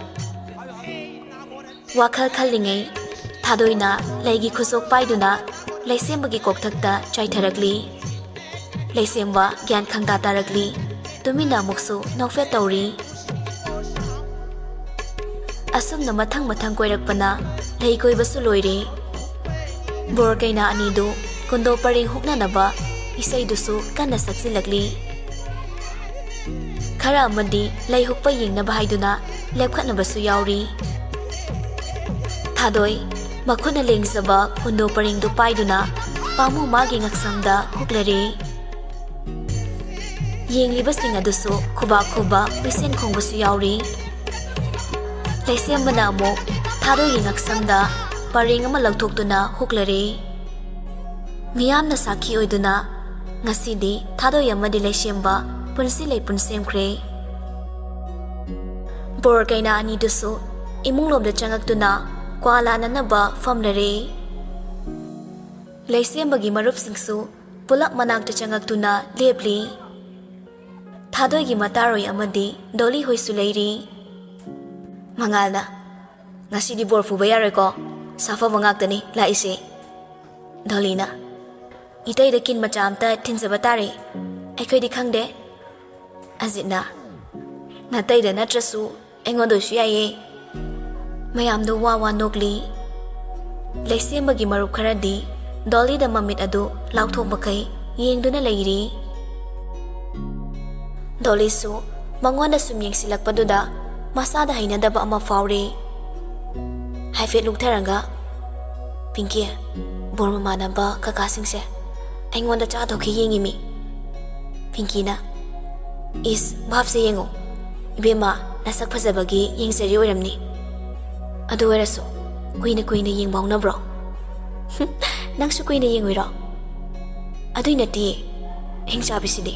ꯋꯥꯈꯜ ꯈꯜꯂꯤꯉꯩ ꯊꯥꯗꯣꯏꯅ ꯂꯩꯒꯤ ꯈꯨꯁꯣꯛ ꯄꯥꯏꯗꯨꯅ ꯂꯩꯁꯦꯝꯕꯒꯤ ꯀꯣꯛꯊꯛꯇ ꯆꯥꯏꯊꯔꯛꯂꯤ꯫ ꯂꯩꯁꯦꯝꯕ ꯒ꯭ꯌꯥꯟ ꯈꯪꯇꯥ ꯇꯥꯔꯛꯂꯤ꯫ ꯇꯨꯃꯤꯟꯅ ꯑꯃꯨꯛꯁꯨ ꯅꯣꯛꯐꯦꯠ ꯇꯧꯔꯤ꯫ ꯑꯁꯨꯝꯅ ꯃꯊꯪ ꯃꯊꯪ ꯀꯣꯏꯔꯛꯄꯅ ꯂꯩ ꯀꯣꯏꯕꯁꯨ ꯂꯣꯏꯔꯦ꯫ ꯕꯣꯔ ꯀꯩꯅꯥ ꯑꯅꯤꯗꯨ ꯀꯨꯟꯗꯣ ꯄꯔꯦꯡ ꯍꯨꯛꯅꯅꯕ ꯏꯁꯩꯗꯨꯁꯨ ꯀꯟꯅ ꯁꯛꯆꯤꯜꯂꯛꯂꯤ꯫ ꯈꯔ ꯑꯃꯗꯤ ꯂꯩ ꯍꯨꯛꯄ ꯌꯦꯡꯅꯕ ꯍꯥꯏꯗꯨꯅ ꯂꯦꯞꯈꯠꯅꯕꯁꯨ ꯌꯥꯎꯔꯤ꯫ ꯊꯥꯗꯣꯏ ꯃꯈꯨꯠꯅ ꯂꯦꯡꯖꯕ ꯀꯨꯟꯗꯣ ꯄꯔꯦꯡꯗꯨ ꯄꯥꯏꯗꯨꯅ ꯄꯥꯝꯃꯨ ꯃꯥꯒꯤ ꯉꯛꯁꯝꯗ ꯍꯨꯛꯂꯔꯦ꯫ ꯌꯦꯡꯂꯤꯕꯁꯤꯡ ꯑꯗꯨꯁꯨ ꯈꯨꯕꯥꯛ ꯈꯨꯕ ꯍꯨꯏꯁꯦꯟ ꯈꯣꯡꯕꯁꯨ ꯌꯥꯎꯔꯤ꯫ ꯂꯩꯁꯦꯝꯕꯅ ꯑꯃꯨꯛ ꯊꯥꯗꯣꯏꯒꯤ ꯉꯛꯁꯝꯗ ꯄꯔꯦꯡ ꯑꯃ ꯂꯧꯊꯣꯛꯇꯨꯅ ꯍꯨꯛꯂꯔꯦ꯫ ꯃꯤꯌꯥꯝꯅ ꯁꯥꯈꯤ ꯑꯣꯏꯗꯨꯅ ꯉꯁꯤꯗꯤ ꯊꯥꯗꯣꯏ ꯑꯃꯗꯤ ꯂꯩꯁꯦꯝꯕ ꯄꯨꯟꯁꯤ ꯂꯩꯄꯨꯟ ꯁꯦꯝꯈ꯭ꯔꯦ꯫ ꯕꯣꯔ ꯀꯩꯅꯥ ꯑꯅꯤꯗꯨꯁꯨ ꯏꯃꯨꯡꯂꯣꯝꯗ ꯆꯪꯉꯛꯇꯨꯅ ꯀ꯭ꯋꯥ ꯂꯥꯅꯅꯕ ꯐꯝꯂꯔꯦ꯫ ꯂꯩꯁꯦꯝꯕꯒꯤ ꯃꯔꯨꯞꯁꯤꯡꯁꯨ ꯄꯨꯂꯞ ꯃꯅꯥꯛꯇ ꯆꯪꯉꯛꯇꯨꯅ ꯂꯦꯞꯂꯤ꯫ ꯊꯥꯗꯣꯏꯒꯤ ꯃꯇꯥꯔꯣꯏ ꯑꯃꯗꯤ ꯗꯣꯂꯤ ꯍꯣꯏꯁꯨ ꯂꯩꯔꯤ꯫ ꯃꯉꯥꯜꯅ, "ꯉꯁꯤꯗꯤ ꯕꯣꯔ ꯄꯨꯕ ꯌꯥꯔꯣꯏꯀꯣ, ꯁꯥꯐꯕ ꯉꯥꯛꯇꯅꯤ ꯂꯥꯛꯏꯁꯦ"꯫ ꯗꯣꯂꯤꯅ, "ꯏꯇꯩꯗ ꯀꯤꯟ ꯃꯆꯥ ꯑꯝꯇ ꯊꯤꯟꯖꯕ ꯇꯥꯔꯦ, ꯑꯩꯈꯣꯏꯗꯤ ꯈꯪꯗꯦ"꯫ ꯑꯖꯤꯠꯅ, "ꯅꯥꯇꯩꯗ ꯅꯠꯇ꯭ꯔꯁꯨ ꯑꯩꯉꯣꯟꯗ ꯑꯣꯏꯁꯨ ꯌꯥꯏꯌꯦ"꯫ ꯃꯌꯥꯝꯗꯨ ꯋꯥ ꯋꯥ ꯅꯣꯛꯂꯤ꯫ ꯂꯩꯁꯦꯝꯕꯒꯤ ꯃꯔꯨꯞ ꯈꯔꯗꯤ ꯗꯣꯂꯤꯗ ꯃꯃꯤꯠ ꯑꯗꯨ ꯂꯥꯎꯊꯣꯛ ꯃꯈꯩ ꯌꯦꯡꯗꯨꯅ ꯂꯩꯔꯤ꯫ ꯗꯣꯂꯤꯁꯨ ꯃꯉꯣꯟꯗ ꯁꯨꯝ ꯌꯦꯡꯁꯤꯜꯂꯛꯄꯗꯨꯗ ꯃꯁꯥꯗ ꯍꯩꯅꯗꯕ ꯑꯃ ꯐꯥꯎꯔꯦ꯫ ꯍꯥꯏꯐꯦꯠ ꯂꯨꯛꯊꯔꯒ, "ꯄꯤꯡꯀꯤ, ꯕꯣꯔ ꯃꯃꯥꯟꯅꯕ ꯀꯀꯥꯁꯤꯡꯁꯦ ꯑꯩꯉꯣꯟꯗ ꯆꯥ ꯊꯛꯀꯦ ꯌꯦꯡꯉꯤꯃꯤ"꯫ ꯄꯤꯡꯀꯤꯅ, "ꯏꯁ, ꯚꯥꯞꯁꯦ ꯌꯦꯡꯉꯨ꯫ ꯏꯕꯦꯝꯃ, ꯅꯁꯛ ꯐꯖꯕꯒꯤ ꯌꯦꯡꯖꯔꯤ ꯑꯣꯏꯔꯝꯅꯤ꯫ ꯑꯗꯨ ꯑꯣꯏꯔꯁꯨ ꯀꯨꯏꯅ ꯀꯨꯏꯅ ꯌꯦꯡꯕ ꯍꯧꯅꯕ꯭ꯔꯣ?" "ꯅꯪꯁꯨ ꯀꯨꯏꯅ ꯌꯦꯡꯉꯨꯏꯔꯣ?" "ꯑꯗꯨꯏ ꯅꯠꯇꯦ, ꯍꯤꯡꯆꯥꯕꯤꯁꯤꯗꯤ"꯫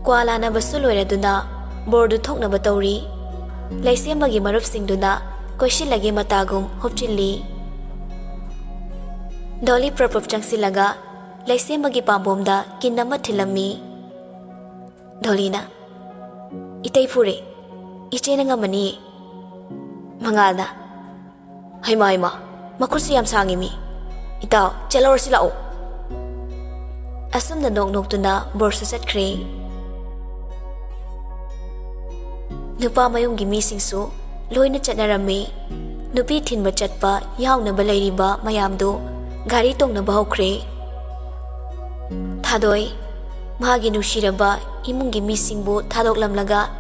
ꯀ꯭ꯋꯥ ꯂꯥꯅꯕꯁꯨ ꯂꯣꯏꯔꯗꯨꯅ ꯕꯣꯔꯗꯨ ꯊꯣꯛꯅꯕ ꯇꯧꯔꯤ꯫ ꯂꯩꯁꯦꯝꯕꯒꯤ ꯃꯔꯨꯞꯁꯤꯡꯗꯨꯅ ꯀꯣꯏꯁꯤꯜꯂꯒꯦ ꯃꯇꯥꯒꯨꯝ ꯍꯨꯞꯆꯤꯜꯂꯤ꯫ ꯗꯣꯂꯤ ꯄ꯭ꯔꯞ ꯄ꯭ꯔꯞ ꯆꯪꯁꯤꯜꯂꯒ ꯂꯩꯁꯦꯝꯕꯒꯤ ꯄꯥꯝꯕꯣꯝꯗ ꯀꯤꯟ ꯑꯃ ꯊꯤꯜꯂꯝꯃꯤ꯫ ꯗꯣꯂꯤꯅ, "ꯏꯇꯩ ꯐꯨꯔꯦ, ꯏꯆꯦꯅ ꯉꯝꯃꯅꯤꯌꯦ꯫" ꯃꯉꯥꯜꯅ, "ꯍꯩꯃꯥ, ꯍꯩꯃꯥ, ꯃꯈꯨꯠꯁꯤ ꯌꯥꯝ ꯁꯥꯡꯉꯤ ꯃꯤ꯫ ꯏꯇꯥꯎ, ꯆꯦꯜꯍꯧꯔꯁꯤ ꯂꯥꯛꯑꯣ꯫" ꯑꯁꯨꯝꯅ ꯅꯣꯛ ꯅꯣꯛꯇꯨꯅ ꯕꯣꯔꯁꯨ ꯆꯠꯈ꯭ꯔꯦ꯫ ꯅꯨꯄꯥ ꯃꯌꯨꯝꯒꯤ ꯃꯤꯁꯤꯡꯁꯨ ꯂꯣꯏꯅ ꯆꯠꯅꯔꯝꯃꯤ꯫ ꯅꯨꯄꯤ ꯊꯤꯟꯕ ꯆꯠꯄ ꯌꯥꯎꯅꯕ ꯂꯩꯔꯤꯕ ꯃꯌꯥꯝꯗꯨ ꯒꯥꯔꯤ ꯇꯣꯡꯅꯕ ꯍꯧꯈ꯭ꯔꯦ꯫ ꯊꯥꯗꯣꯏ ꯃꯥꯒꯤ ꯅꯨꯡꯁꯤꯔꯕ ꯏꯃꯨꯡꯒꯤ ꯃꯤꯁꯤꯡꯕꯨ ꯊꯥꯗꯣꯛꯂꯝꯂꯒ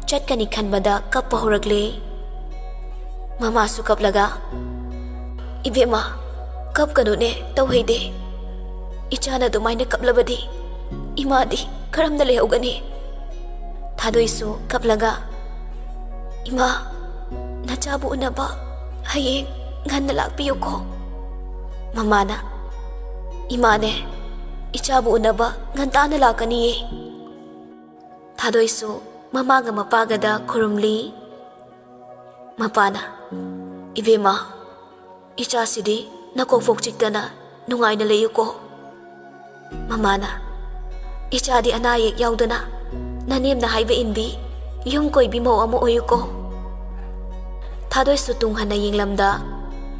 ꯆꯠꯀꯅꯤ ꯈꯟꯕꯗ ꯀꯞꯄ ꯍꯧꯔꯛꯂꯦ꯫ ꯃꯃꯥꯁꯨ ꯀꯞꯂꯒ, "ꯏꯕꯦꯝꯃ, ꯀꯞꯀꯅꯨꯅꯦ, ꯇꯧꯍꯩꯗꯦ꯫ ꯏꯆꯥꯅ ꯑꯗꯨꯃꯥꯏꯅ ꯀꯞꯂꯕꯗꯤ ꯏꯃꯥꯗꯤ ꯀꯔꯝꯅ ꯂꯩꯍꯧꯒꯅꯤ?" ꯊꯥꯗꯣꯏꯁꯨ ꯀꯞꯂꯒ, "ꯏꯃꯥ, ꯅꯆꯥꯕꯨ ꯎꯅꯕ ꯍꯌꯦꯡ ꯉꯟꯅ ꯂꯥꯛꯄꯤꯌꯨꯀꯣ꯫" ꯃꯃꯥꯅ, "ꯏꯃꯥꯅꯦ, ꯏꯆꯥꯕꯨ ꯎꯅꯕ ꯉꯟꯇꯥꯅ ꯂꯥꯛꯀꯅꯤꯌꯦ꯫" ꯊꯥꯗꯣꯏꯁꯨ ꯃꯃꯥꯒ ꯃꯄꯥꯒꯗ ꯈꯨꯔꯨꯝꯂꯤ꯫ ꯃꯄꯥꯅ, "ꯏꯕꯦꯝꯃ, ꯏꯆꯥꯁꯤꯗꯤ ꯅꯀꯣꯛꯐꯣꯛ ꯆꯤꯛꯇꯅ ꯅꯨꯡꯉꯥꯏꯅ ꯂꯩꯌꯨꯀꯣ꯫" ꯃꯃꯥꯅ, "ꯏꯆꯥꯗꯤ ꯑꯅꯥ ꯑꯌꯦꯛ ꯌꯥꯎꯗꯅ ꯅꯅꯦꯝꯅ ꯍꯥꯏꯕ ꯏꯟꯕꯤ ꯌꯨꯝ ꯀꯣꯏꯕꯤ ꯃꯧ ꯑꯃ ꯑꯣꯏꯌꯨꯀꯣ꯫" ꯊꯥꯗꯣꯏꯁꯨ ꯇꯨꯡ ꯍꯟꯅ ꯌꯦꯡꯂꯝꯗ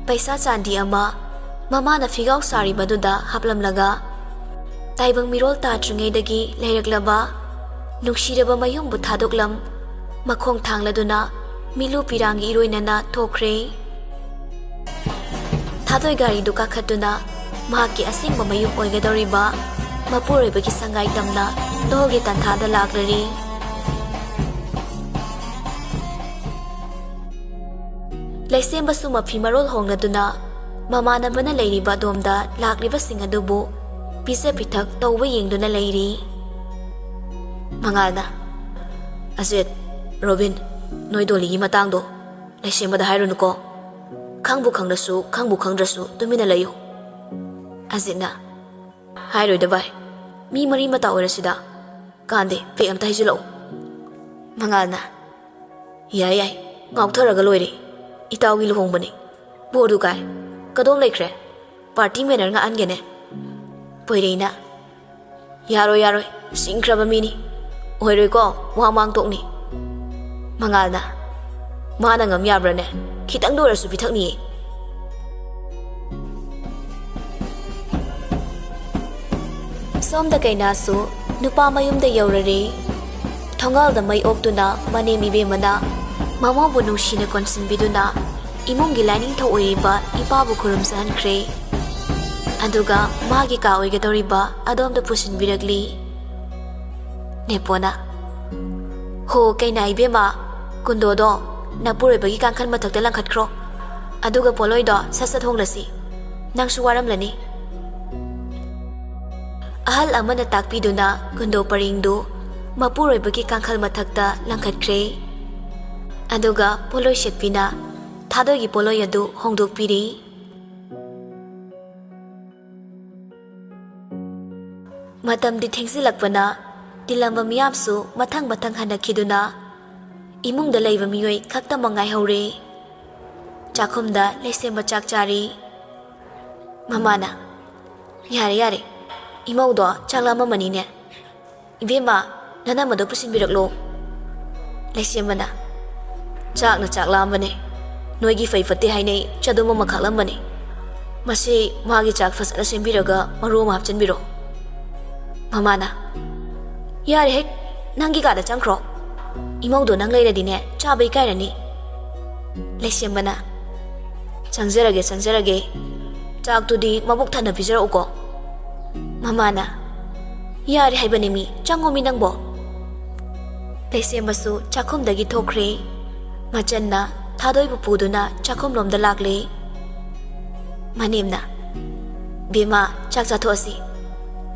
ꯄꯩꯁꯥ ꯆꯥꯟꯗꯤ ꯑꯃ ꯃꯃꯥꯅ ꯐꯤꯒꯥꯎ ꯁꯥꯔꯤꯕꯗꯨꯗ ꯍꯥꯞꯂꯝꯂꯒ, ꯇꯥꯏꯕꯪ ꯃꯤꯔꯣꯜ ꯇꯥꯗ꯭ꯔꯤꯉꯩꯗꯒꯤ ꯂꯩꯔꯛꯂꯕ ꯅꯨꯡꯁꯤꯔꯕ ꯃꯌꯨꯝꯕꯨ ꯊꯥꯗꯣꯛꯂꯝ ꯃꯈꯣꯡ ꯊꯥꯡꯂꯗꯨꯅ ꯃꯤꯂꯨ ꯄꯤꯔꯥꯡꯒꯤ ꯏꯔꯣꯏꯅꯅ ꯊꯣꯛꯈ꯭ꯔꯦ꯫ ꯊꯥꯗꯣꯏ ꯒꯥꯔꯤꯗꯨ ꯀꯥꯈꯠꯇꯨꯅ ꯃꯍꯥꯛꯀꯤ ꯑꯁꯦꯡꯕ ꯃꯌꯨꯝ ꯑꯣꯏꯒꯗꯧꯔꯤꯕ ꯃꯄꯨꯔꯣꯏꯕꯒꯤ ꯁꯪꯒꯥꯏ ꯇꯝꯅ ꯗꯣꯜꯒꯤ ꯇꯟꯊꯥꯗ ꯂꯥꯛꯂꯔꯤ꯫ ꯂꯩꯁꯦꯝꯕꯁꯨ ꯃꯐꯤ ꯃꯔꯣꯜ ꯍꯣꯡꯂꯗꯨꯅ ꯃꯃꯥꯟꯅꯕꯅ ꯂꯩꯔꯤꯕ ꯑꯗꯣꯝꯗ ꯂꯥꯛꯂꯤꯕꯁꯤꯡ ꯑꯗꯨꯕꯨ ꯄꯤꯖ ꯄꯤꯊꯛ ꯇꯧꯕ ꯌꯦꯡꯗꯨꯅ ꯂꯩꯔꯤ꯫ ꯃꯉꯥꯜꯅ, "ꯑꯖꯤꯠ, ꯔꯣꯕꯤꯟ, ꯅꯣꯏ ꯗꯣꯂꯤꯒꯤ ꯃꯇꯥꯡꯗꯣ ꯂꯩꯁꯦꯝꯕꯗ ꯍꯥꯏꯔꯨꯅꯨꯀꯣ꯫ ꯈꯪꯕꯨ ꯈꯪꯂꯁꯨ ꯈꯪꯕꯨ ꯈꯪꯗ꯭ꯔꯁꯨ ꯇꯨꯃꯤꯟꯅ ꯂꯩꯌꯨ꯫" ꯑꯖꯤꯠꯅ, "ꯍꯥꯏꯔꯣꯏꯗ ꯚꯥꯏ, ꯃꯤ ꯃꯔꯤ ꯃꯇꯥ ꯑꯣꯏꯔꯁꯤꯗ꯫ ꯀꯥꯟꯗꯦ, ꯐꯦꯛ ꯑꯝꯇ ꯍꯩꯖꯤꯜꯂꯛꯎ꯫" ꯃꯉꯥꯜꯅ, "ꯌꯥꯏ ꯌꯥꯏ, ꯉꯥꯎꯊꯔꯒ ꯂꯣꯏꯔꯦ꯫ "ꯏꯇꯥꯎꯒꯤ ꯂꯨꯍꯣꯡꯕꯅꯤ꯫ ꯕꯣꯔꯗꯨ ꯀꯥꯏ? ꯀꯗꯣꯝ ꯂꯩꯈ꯭ꯔꯦ? Party manner ꯉꯥꯛꯍꯟꯒꯦꯅꯦ꯫" ꯄꯣꯏꯔꯩꯅ, "ꯌꯥꯔꯣꯏ, ꯌꯥꯔꯣꯏ, ꯁꯤꯡꯈ꯭ꯔꯕ ꯃꯤꯅꯤ꯫ ꯑꯣꯏꯔꯣꯏꯀꯣ, ꯋꯥ ꯃꯥꯡ ꯇꯣꯛꯅꯤ꯫" ꯃꯉꯥꯜꯅ, "ꯃꯥꯅ ꯉꯝ ꯌꯥꯕ꯭ꯔꯥꯅꯦ? ꯈꯤꯇꯪꯗ ꯑꯣꯏꯔꯁꯨ ꯄꯤꯊꯛꯅꯤꯌꯦ꯫" ꯁꯣꯝꯗ ꯀꯩꯅꯥꯁꯨ ꯅꯨꯄꯥ ꯃꯌꯨꯝꯗ ꯌꯧꯔꯔꯦ꯫ ꯊꯣꯡꯒꯥꯜꯗ ꯃꯩ ꯑꯣꯛꯇꯨꯅ ꯃꯅꯦꯝ ꯏꯕꯦꯝꯃꯅ ꯃꯃꯧꯕꯨ ꯅꯨꯡꯁꯤꯅ ꯀꯣꯟꯁꯤꯟꯕꯤꯗꯨꯅ ꯏꯃꯨꯡꯒꯤ ꯂꯥꯏꯅꯤꯡꯊꯧ ꯑꯣꯏꯔꯤꯕ ꯏꯄꯥꯕꯨ ꯈꯨꯔꯨꯝꯖꯍꯟꯈ꯭ꯔꯦ꯫ ꯑꯗꯨꯒ ꯃꯥꯒꯤ ꯀꯥ ꯑꯣꯏꯒꯗꯧꯔꯤꯕ ꯑꯗꯣꯝꯗ ꯄꯨꯁꯤꯟꯕꯤꯔꯛꯂꯤ꯫ ꯅꯦꯄꯣꯅ, "ꯍꯣ, ꯀꯩꯅꯥ ꯏꯕꯦꯝꯃ, ꯀꯨꯟꯗꯣꯗꯣ ꯅꯄꯨꯔꯣꯏꯕꯒꯤ ꯀꯥꯡꯈꯜ ꯃꯊꯛꯇ ꯂꯪꯈꯠꯈ꯭ꯔꯣ꯫ ꯑꯗꯨꯒ ꯄꯣꯠꯂꯣꯏꯗꯣ ꯁꯠ ꯁꯠ ꯍꯣꯡꯂꯁꯤ꯫ ꯅꯪꯁꯨ ꯋꯥꯔꯝꯂꯅꯤ꯫" ꯑꯍꯜ ꯑꯃꯅ ꯇꯥꯛꯄꯤꯗꯨꯅ ꯀꯨꯟꯗꯣ ꯄꯔꯦꯡꯗꯨ ꯃꯄꯨꯔꯣꯏꯕꯒꯤ ꯀꯥꯡꯈꯜ ꯃꯊꯛꯇ ꯂꯪꯈꯠꯈ꯭ꯔꯦ꯫ ꯑꯗꯨꯒ ꯄꯣꯠꯂꯣꯏ ꯁꯦꯠꯄꯤꯅ ꯊꯥꯗꯣꯏꯒꯤ ꯄꯣꯠꯂꯣꯏ ꯑꯗꯨ ꯍꯣꯡꯗꯣꯛꯄꯤꯔꯤ꯫ ꯃꯇꯝꯗꯤ ꯊꯦꯡꯖꯤꯜꯂꯛꯄꯅ ꯇꯤꯜꯂꯝꯕ ꯃꯤꯌꯥꯝꯁꯨ ꯃꯊꯪ ꯃꯊꯪ ꯍꯟꯅꯈꯤꯗꯨꯅ ꯏꯃꯨꯡꯗ ꯂꯩꯕ ꯃꯤꯑꯣꯏ ꯈꯛꯇꯃꯛ ꯉꯥꯏꯍꯧꯔꯦ꯫ ꯆꯥꯛꯈꯨꯝꯗ ꯂꯩꯁꯦꯝꯕ ꯆꯥꯛ ꯆꯥꯔꯤ꯫ ꯃꯃꯥꯅ, "ꯌꯥꯔꯦ, ꯌꯥꯔꯦ, ꯏꯃꯧꯗꯣ ꯆꯥꯛ ꯂꯥꯝꯃꯝꯃꯅꯤꯅꯦ꯫ ꯏꯕꯦꯝꯃ, ꯅꯅꯝꯃꯗꯣ ꯄꯨꯁꯤꯟꯕꯤꯔꯛꯂꯣ꯫" ꯂꯩꯁꯦꯝꯕꯅ, "ꯆꯥꯛꯅ ꯆꯥꯛ ꯂꯥꯝꯕꯅꯦ꯫ ꯅꯣꯏꯒꯤ ꯐꯩ ꯐꯠꯇꯦ ꯍꯥꯏꯅꯩ ꯆꯗꯨꯝ ꯑꯃ ꯈꯥꯛꯂꯝꯕꯅꯦ꯫ ꯃꯁꯤ ꯃꯥꯒꯤ ꯆꯥꯛ ꯐꯖꯅ ꯁꯦꯝꯕꯤꯔꯒ ꯃꯔꯨ ꯑꯃ ꯍꯥꯞꯆꯤꯟꯕꯤꯔꯣ꯫" ꯃꯃꯥꯅ, "ꯌꯥꯔꯦ ꯍꯦꯛ, ꯅꯪꯒꯤ ꯀꯥꯗ ꯆꯪꯈ꯭ꯔꯣ꯫ ꯏꯃꯧꯗꯣ ꯅꯪ ꯂꯩꯔꯗꯤꯅꯦ ꯆꯥꯕ ꯏꯀꯥꯏꯔꯅꯤ꯫" ꯂꯩꯁꯦꯝꯕꯅ, "ꯆꯪꯖꯔꯒꯦ, ꯆꯪꯖꯔꯒꯦ꯫ ꯆꯥꯛꯇꯨꯗꯤ ꯃꯕꯨꯛ ꯊꯟꯅ ꯄꯤꯖꯔꯛꯎꯀꯣ꯫" ꯃꯃꯥꯅ, "ꯌꯥꯔꯦ ꯍꯥꯏꯕꯅꯦ ꯃꯤ, ꯆꯪꯉꯣ ꯃꯤ ꯅꯪꯕꯣ꯫" ꯂꯩꯁꯦꯝꯕꯁꯨ ꯆꯥꯛꯈꯨꯝꯗꯒꯤ ꯊꯣꯛꯈ꯭ꯔꯦ꯫ ꯃꯆꯟꯅ ꯊꯥꯗꯣꯏꯕꯨ ꯄꯨꯗꯨꯅ ꯆꯥꯛꯈꯨꯝꯂꯣꯝꯗ ꯂꯥꯛꯂꯦ꯫ ꯃꯅꯦꯝꯅ, "ꯕꯦꯝꯃ, ꯆꯥꯛ ꯆꯥꯊꯣꯛꯑꯁꯤ꯫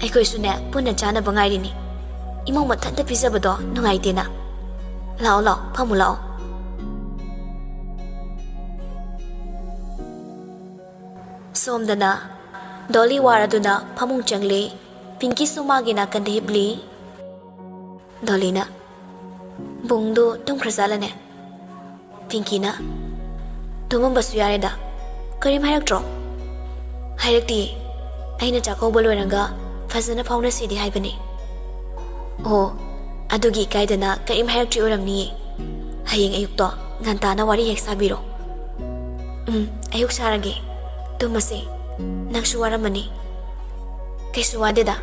ꯑꯩꯈꯣꯏꯁꯨꯅꯦ ꯄꯨꯟꯅ ꯆꯥꯅꯕ ꯉꯥꯏꯔꯤꯅꯤ꯫ ꯏꯃꯧ ꯃꯊꯟꯇ ꯄꯤꯖꯕꯗꯣ ꯅꯨꯡꯉꯥꯏꯇꯦꯅ꯫ ꯂꯥꯛꯑꯣ, ꯂꯥꯛꯑꯣ, ꯐꯝꯃꯨ ꯂꯥꯛꯑꯣ꯫" ꯁꯣꯝꯗꯅ ꯗꯣꯂꯤ ꯋꯥꯔꯗꯨꯅ ꯐꯃꯨꯡ ꯆꯪꯂꯦ꯫ ꯄꯤꯡꯀꯤꯁꯨ ꯃꯥꯒꯤ ꯅꯥꯀꯟꯗ ꯍꯤꯞꯂꯤ꯫ ꯗꯣꯂꯤꯅ, "ꯕꯨꯡꯗꯨ ꯇꯨꯝꯈ꯭ꯔꯖꯥꯠꯂꯅꯦ?" ꯄꯤꯡꯀꯤꯅ, ꯇꯨꯝꯃꯝꯕꯁꯨ ꯌꯥꯔꯦꯗ꯫ ꯀꯔꯤꯝ ꯍꯥꯏꯔꯛꯇ꯭ꯔꯣ? ꯍꯥꯏꯔꯛꯇꯤꯌꯦ꯫ ꯑꯩꯅ ꯆꯥꯛꯀꯧꯕ ꯂꯣꯏꯔꯒ ꯐꯖꯅ ꯐꯥꯎꯅꯁꯤꯗꯤ ꯍꯥꯏꯕꯅꯤ꯫ ꯑꯣ, ꯑꯗꯨꯒꯤ ꯏꯀꯥꯏꯗꯅ ꯀꯔꯤꯝ ꯍꯥꯏꯔꯛꯇ꯭ꯔꯤ ꯑꯣꯏꯔꯝꯅꯤꯌꯦ꯫ ꯍꯌꯦꯡ ꯑꯌꯨꯛꯇꯣ ꯉꯟꯇꯥꯅ ꯋꯥꯔꯤ ꯍꯦꯛ ꯁꯥꯕꯤꯔꯣ꯫ ꯎꯝ, ꯑꯌꯨꯛ ꯁꯥꯔꯒꯦ꯫ ꯇꯨꯝꯃꯁꯦ꯫ ꯅꯪꯁꯨ ꯋꯥꯔꯝꯃꯅꯤ꯫ ꯀꯩꯁꯨ ꯋꯥꯗꯦꯗ꯫